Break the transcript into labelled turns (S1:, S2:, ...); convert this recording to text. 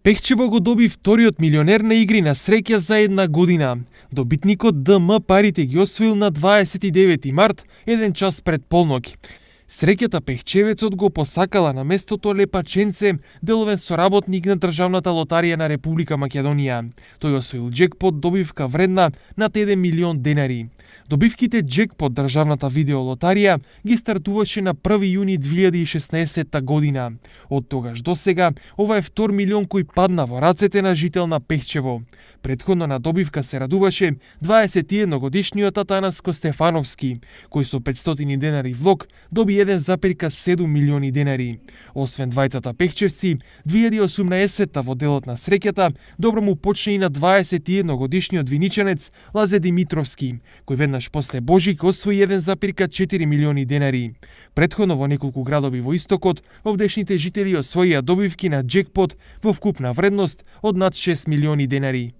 S1: Пехчево го доби вториот милионер на игри на среќа за една година. Добитникот ДМ парите ги освоил на 29 март, еден час пред полноќ. Среќата Пехчевецот го посакала на местото Лепаченце, деловен соработник на Државната лотарија на Република Македонија. Тој освоил джекпот добивка вредна над 1 милион денари. Добивките джекпот Државната видеолотарија ги стартуваше на 1 јуни 2016 година. Од тогаш до сега, ова е втор милион кој падна во рацете на жител на Пехчево. Предходно на добивка се радуваше 21-годишниот Атанаско Стефановски, кој со 500 денари влог доби 1,7 милиони денари. Освен двајцата пехчевци, 2018 во делот на среќата добро му почне и на 21-годишниот виничанец Лазе Димитровски, кој веднаш после Божик освои 1,4 милиони денари. Предходно во неколку градови во истокот, овдешните жители освоија добивки на джекпот во вкупна вредност од над 6 милиони денари.